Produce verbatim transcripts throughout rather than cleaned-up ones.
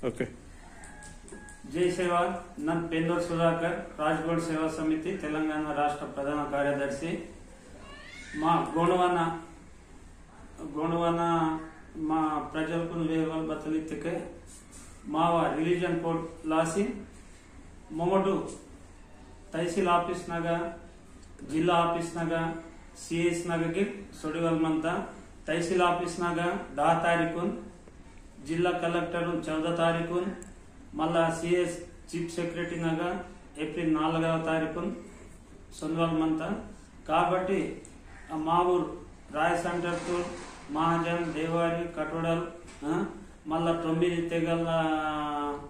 ओके। जय सेवा। नन पेंदूर सुधाकर, राजगोंड सेवा समिति, तेलंगाना राष्ट्र प्रधान कार्यदर्शी। मा गोंडवाना, गोंडवाना मा प्रजलकुन वेहवाल बतलितके मावा religion code लासी मोमोटु तहसील office नगा, जिला office नगा, C S नगा के सोडिवल मंता। तहसील office नगा दहा तारीखुन, जिला कलेक्टर चौदह तारीखुन, मल्ला C S chief secretary नगा एप्रिल नालुगव तारीखुन सोंदवल मंता। काबट्टी आ मावूर राय सेंटरतुर महाजन, देवारी, कटोडल, आ, मल्ला तोम्मिदि तेगल, आ,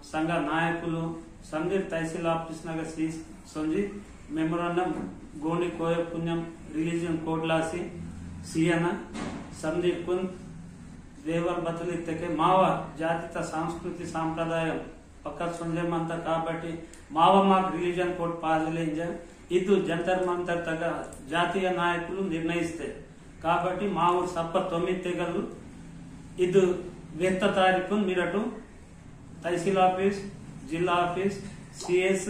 संघ नायकुलु संदिर तहसील office नगा सीस सोंजी memorandum गोंडी कोया पुनेम religion code लासी सीयना संदिर कुन वेहवाल बतलितके मावा जातिता संस्कृति सांप्रदाय पक्का सोंजे मंता। काबट्टी मावा माक religion code पाजले इंजा इदु जंतर मंतर तगा जातीय नायकुलु निर्णयिस्ते। काबट्टी मावूर सप्प तोम्मिदि तेगलु इदु वेहत्त तारीखुन मिरटु तहसील office, जिला office, C S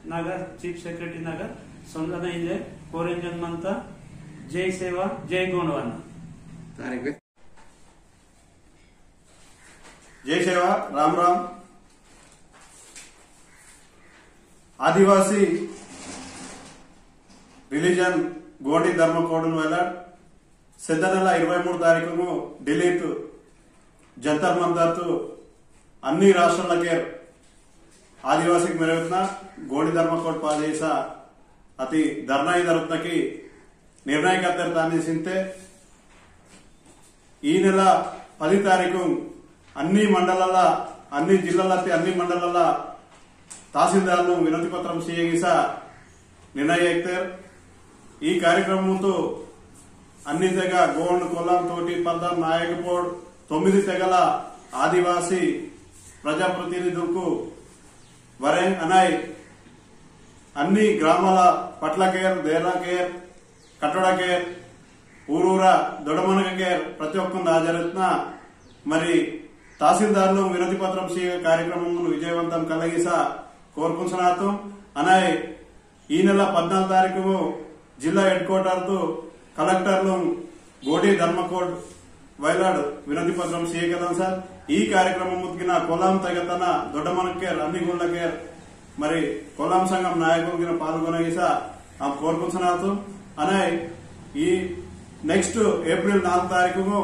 Naga, chief secretary Naga सोंदना इंजे कोरेंजन मंता। जय सेवा, जय गोंडवाना। तारीख जय सेवा, राम राम। आदिवासी religion गोंडी धर्म code वेलाड सेद्द नेला इरवै मूडु तारीखुनु दिल्लीतु जंतर मंतरतु अन्नी राष्ट्रालकेर आदिवासीक मेरेवतना गोंडी धर्म code पाजेसा अति धर्ना इदरत्नकी निर्णय कत्तेर तानी सिंते ई नेला पदि तारीखु अन्नी मंडलाला, अन्नी जिल्लालती अन्नी मंडलाला तहसीलदारनु विनति पत्रम सीयगिसा निर्णय एकतेर। ई कार्यक्रममुतु अन्नी तेगा गोंड, कोलाम, तोटी, पद्दा, नायकपोड तोम्मिदि तेगला आदिवासी प्रजाप्रतिनिधुलकु वरें अनाई अन्नी ग्रामाला पटलाकेर, देराकेर, कटोड़ाकेर, ऊरूरा दोडमनगकेर प्रति ओक्कन हाजरत्ना मरी तहसीलदारलु विनति पत्रम सीय कार्यक्रममुनु विजयवंतम कलगिसा कोरकुंसनातु। अनाई ई नेला पद्नालुगु तारीखु जिल्ला headquarter तु कलेक्टरलु गोंडी धर्म code वैलाड विनति पत्रम सीयकदन सर। ई कार्यक्रम मुतगिना कोलाम तगतना दोडमनकेर अन्नी गुंडकेर मरी कोलाम संघम नायकुलगिना पाल्गोनगिसा आम कोरकुंसनातु। अनाई ई next April नालुगु तारीखु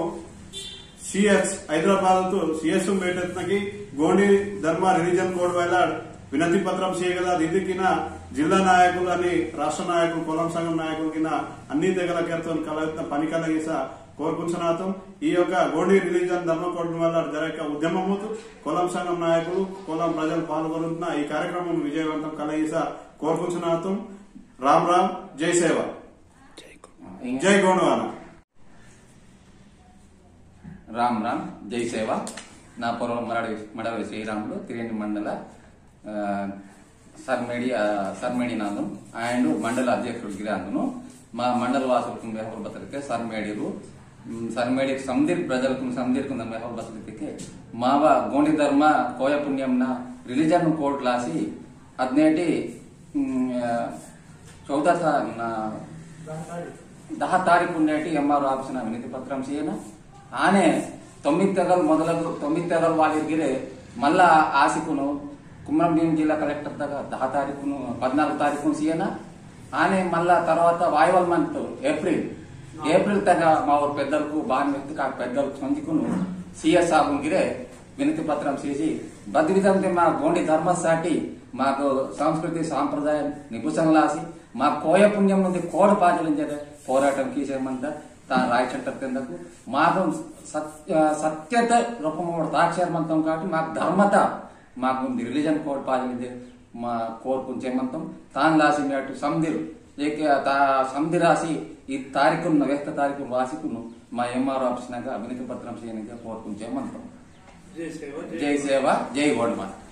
सीएस हैदराबाद तु सीएस मेटेतनकी गोंडी धर्म religion code वैलाड विनति पत्रम सीयगदा दिदिकिना जिल्ला नायकुलु अनि राष्ट्र नायकुलु कोलाम संघम नायकुलगिना अन्नी तेगलकेरतोन कलगतना पनिकलगिसा कोरकुंसनातुम। ई योक्क गोंडी religion धर्म code वैलाड जरगका उद्यममुतु कोलाम संघम नायकुलु कोलाम प्रजल पाल्गोनुतना ई कार्यक्रम विजयवंतम कलगिसा कोरकुंसनातुम। राम राम, जय सेवा। जय गोंडवाना। राम राम, जय सेवा। ना पोरो मराड़ी, मड़ावे श्रीरामुलु, तिरेनी मंडल, आ, सरमेड़ी, आ, सरमेड़ी नांदुन, आयंडु मंडल अध्यक्षुडु गिरांदुनु, मा मंडल वासुलकुन वेहवाल बतलिके सरमेड़ीलु, उम, सरमेड़ी समदिर प्रजलकुन समदिरकुन वेहवाल बतलिके, मावा गोंडी धर्म कोया पुनेमना religion code लासी, अदनेटी, उम, आ, चौदह ता-, ना, दहा तारीखु नेटी एमआरओ office ना विनति पत्रम सीयना। आने तोम्मिदि तेगल मोदलगु, तोम्मिदि तेगल वालिर गिरे मल्ला आसिकुनु कुमरम भीम जिल्ला कलेक्टर तगा दहा तारीखुनु, पद्नालुगु तारीखुनु सीयना। आने मल्ला तरवाता वायवल month एप्रिल, एप्रिल तगा मावोर पेद्दलकु, बान व्यक्ति का पेद्दलकु संजिकुनु सीएस साबुन गिरे विनति पत्रम सीसी बद विधंते मा गोंडी धर्म साटी माकु संस्कृति सांप्रदाय निपुसंग लासी मा कोया पुनेम नुंदि code पाजलिंजेदे पोराटम कीसे मंता ता राय सेंटर तेंदकु माकु सत्य, सत्यत रूपमोड ताक्षर मंतम काटी मा धर्मता माकु religion code पाजलिंजे मा कोरकुन चेमंतम तान लासी मेटु समदिर एक ता समदिर आसी ई तारीखुन व्यस्त तारीखुन वासिकुनु मा एमआरओ office नगा विनति पत्रम सीयनिंजे कोरकुन चेमंतम। जय सेवा, जय जय सेवा, जय गोंडवाना।